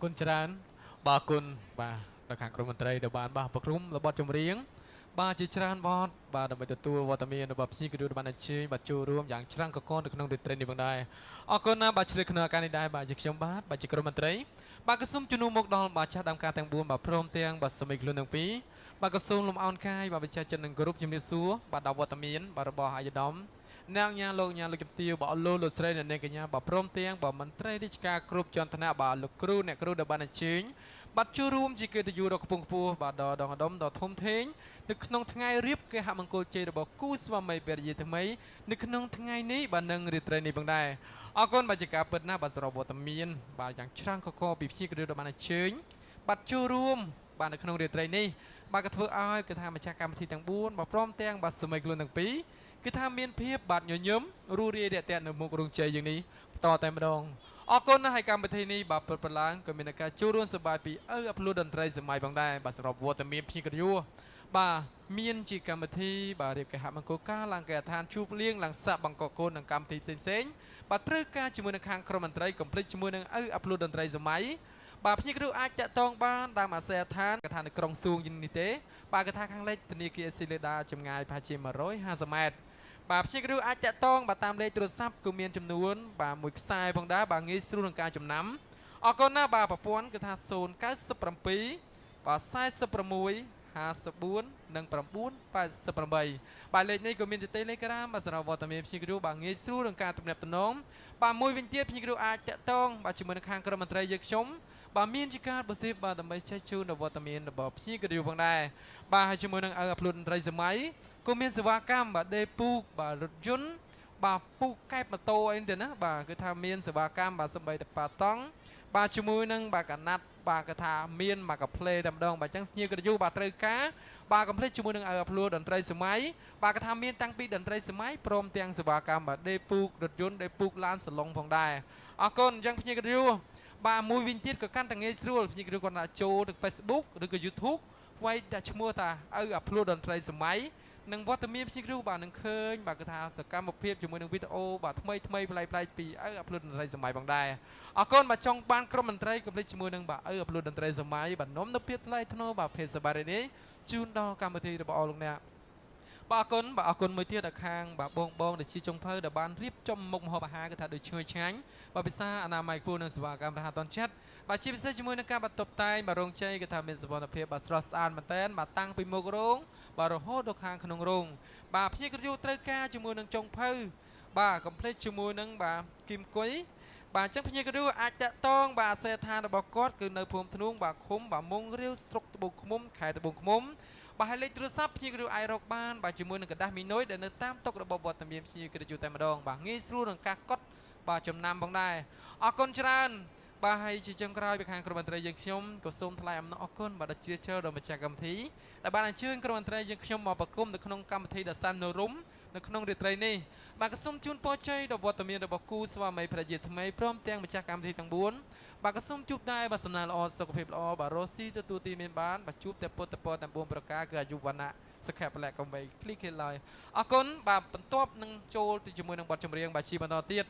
គុណច្រើនបាទអរគុណបាទដល់ខាងក្រុមមន្ត្រីដែលបានបាទប្រគំបទចម្រៀងបាទជាច្រើនបទបាទដើម្បីទទួលវត្តមានរបស់ភ្ញៀវកិត្តិយសបានអញ្ជើញបាទចូលរួមយ៉ាងច្រើនកកកនៅក្នុងរាត្រីនេះផងដែរអរគុណណាស់បាទឆ្លៀតក្នុងឱកាសនេះដែរបាទជាខ្ញុំបាទបាទជាក្រុមមន្ត្រីបាទក៏សូមជំនួសមកដល់បាទចាស់ដើមការទាំង4បាទព្រមទាំងបាទសមីខ្លួនទាំងពីរបាទក៏សូមលំអោនកាយបាទវិជាចិត្តនឹងគោរពជំរាបសួរបាទដល់វត្តមានបាទរបស់អាយដាមអ្នកញ៉ាលោកញ៉ាលោកជំទាវបាទអស់លោកលោកស្រីអ្នកនាងកញ្ញាបាទព្រមទាំងបាទមន្ត្រីរាជការគ្រប់ជាន់ថ្នាក់បាទលោកគ្រូអ្នកគ្រូដែលបានអញ្ជើញបាទចូលរួមជាកិត្តិយសដ៏ខ្ពង់ខ្ពស់បាទដ៏ដងឧត្តមដ៏ធំធេងនៅក្នុងថ្ងៃរៀបគេហមង្គលជ័យរបស់គូស្វាមីភរិយាថ្មីនៅក្នុងថ្ងៃនេះបាទនឹងរាត្រីនេះផងដែរអរគុណបាទជាការពិតណាស់បាទសរុបវត្តមានបាទយ៉ាងច្រើនកកពីភ្ញៀវកិត្តិយសដែលបានអញ្ជើញបាទចូលរួមបាទនៅក្នុងរាត្រីនេះបាទក៏ធ្វើឲ្យគឺថាម្ចាស់កម្មវិធីទាំង4បាទព្រមទាំងបាទសមីខ្លួនទាំងពីរគឺថាមានភាពបាទញញឹមរួសរាយរាក់ទាក់នៅមុខរោងជ័យយ៉ាងនេះបន្តតែម្ដងអរគុណណាស់ហើយកម្មវិធីនេះបាទព្រឹកប្រឡាងក៏មានការចូលរួមសប្បាយពីឪអផ្លូតតន្ត្រីសម័យផងដែរបាទសម្រាប់វត្តមានភ្ញៀវកិត្តិយសបាទមានជាកម្មវិធីបាទរៀបគេហមង្គលការឡើងគេឋានជួបលៀងឡើងសាក់បង្កកូននិងកម្មវិធីផ្សេងៗបាទត្រូវការជាមួយនឹងខាងក្រុមមន្ត្រីកុំភ្លេចជាមួយនឹងឪអផ្លូតតន្ត្រីសម័យបាទភ្ញៀវគ្រូអាចតាក់ទងបានតាមអាសយដ្ឋានកថានៅក្រុងសួងយិននេះទេបាទកថាខាងលិចធនាគារស៊ីលេដាចម្ងាយប្រហែលជា150ម៉ែត្របាទភ្ញៀវគ្រូអាចតាក់ទងបាទតាមលេខទូរស័ព្ទគឺមានចំនួនបាទមួយខ្សែផងដែរបាទងាយស្រួលក្នុងការចំណាំអរគុណណាស់បាទប្រព័ន្ធគឺថា097បាទ46 54និង988បាទលេខនេះក៏មានជា Telegram បាទសម្រាប់វត្តមានភ្ញៀវគ្រូបាទងាយស្រួលក្នុងការទំនាក់ទំនងបាទមួយវិញទៀតភ្ញៀវគ្រូអាចតាក់ទងបាទជាមួយនឹងខាងក្រុមមន្ត្រីយើងខ្ញុំបាទមានជាការបសិបបាទដើម្បីចែកជូនដល់វត្តមានរបស់ភ្ញៀវគ្រូផងដែរបាទហើយជាមួយនឹងឪអផ្លូតតន្ត្រីសម័យក៏មានសេវាកម្មបាទដេពូកបាទរថយន្តបាទពូកកែបម៉ូតូអីទៅណាបាទគឺថាមានសេវាកម្មបាទសំបីតប៉ាតង់បាទជាមួយនឹងបាទកណាត់បាទគឺថាមានមកកាផ្លេតែម្ដងបាទអញ្ចឹងភ្ញៀវកិត្តិយសបាទត្រូវការបាទកុំភ្លេចជាមួយនឹងឪអផ្លូតតន្ត្រីសម័យបាទគឺថាមានតាំងពីតន្ត្រីសម័យព្រមទាំងសេវាកម្មបាទដេពូករថយន្តដេពូកឡានសាឡុងផងដែរអរគុណអញ្ចឹងភ្ញៀវកិត្តិយសបាទមួយវិញទៀតក៏កាន់តែងាយស្រួលភ្ញៀវកិត្តិយសគាត់ថាចូលទៅ Facebook ឬក៏ YouTube វាយតែឈ្មោះថាឪអាភ្លួតតន្ត្រីសម័យនឹងវត្តមានភ្ញៀវគ្រូបាទនឹងឃើញបាទគឺថាសកម្មភាពជាមួយនឹងវីដេអូបាទថ្មីថ្មីប្លែកប្លែកពីឪអាភ្លួតតន្ត្រីសម័យផងដែរអរគុណបាទចង់បានក្រុមមន្ត្រីកុំភ្លេចជាមួយនឹងបាទឪអាភ្លួតតន្ត្រីសម័យបាទនំនៅភាពថ្លៃថ្នូរបាទភេទសបារីនេះជូនដល់កម្មវិធីរបស់អស់លោកអ្នកបាទអរគុណបាទអរគុណមួយទៀតដល់ខាងបាទបងបងដែលជាចុងភៅដែលបានរៀបចំមុខម្ហូបអាហារគឺថាដូចឈ្ងុយឆ្ងាញ់បាទពិសាអនាម័យខ្ពស់និងសេវាកម្មរហ័សទាន់ចិត្តបាទជាពិសេសជាមួយនឹងការបាទតុបតែងបាទរោងជ័យគឺថាមានសុវត្ថិភាពបាទស្រស់ស្អាតមែនទែនបាទតាំងពីមុខរោងបាទរហូតដល់ខាងក្នុងរោងបាទភ្ញៀវកិត្តិយសត្រូវការជាមួយនឹងចុងភៅបាទកុំភ្លេចជាមួយនឹងបាទគីមគុយបាទអញ្ចឹងភ្ញៀវកិត្តិយសអាចតាក់ទងបាទអាសយដ្ឋានរបស់គាត់គឺនៅភូមិធ្នួងបាទឃុំបាទមុងរាវស្រុកត្បូងឃ្មុំខេត្តត្បូងឃ្មុំបាទហើយលេខទូរស័ព្ទភ្ញៀវកិត្តិយសអាចរកបានបាទជាមួយនឹងក្រដាសមីនុយដែលនៅតាមតុរបស់វត្តមានភ្ញៀវកិត្តិយសតែម្ដងបាទងាយស្រួលក្នុងការកត់បាទចំណាំផងដែរអរគុណច្រើនបាទហើយជាចុងក្រោយពីខាងក្រុមមន្ត្រីយើងខ្ញុំក៏សូមថ្លែងអំណរអគុណបាទដល់ជ្រាលជ្រៅដល់ម្ចាស់កម្មវិធីដែលបានអញ្ជើញក្រុមមន្ត្រីយើងខ្ញុំមកប្រគំនៅក្នុងកម្មវិធីដ៏សែននរមនៅក្នុងរាត្រីនេះបាទក៏សូមជូនពរជ័យដល់វត្តមានរបស់គូស្វាមីភរិយាថ្មីព្រមទាំងម្ចាស់កម្មវិធីទាំង4បាទក៏សូមជួបដែរបាទសំណាងល្អសុខភាពល្អបាទរស់ស៊ីទទួលទីមានបានបាទជួបតែពុទ្ធពរទាំង4ប្រការគឺអាយុវណ្ណៈសុខៈពលៈកំបីគ្លីគេឡើយអរគុណបាទបន្ទាប់នឹងចូលទៅជាមួយនឹងបទចម្រៀងបាទជាបន្តទៀត។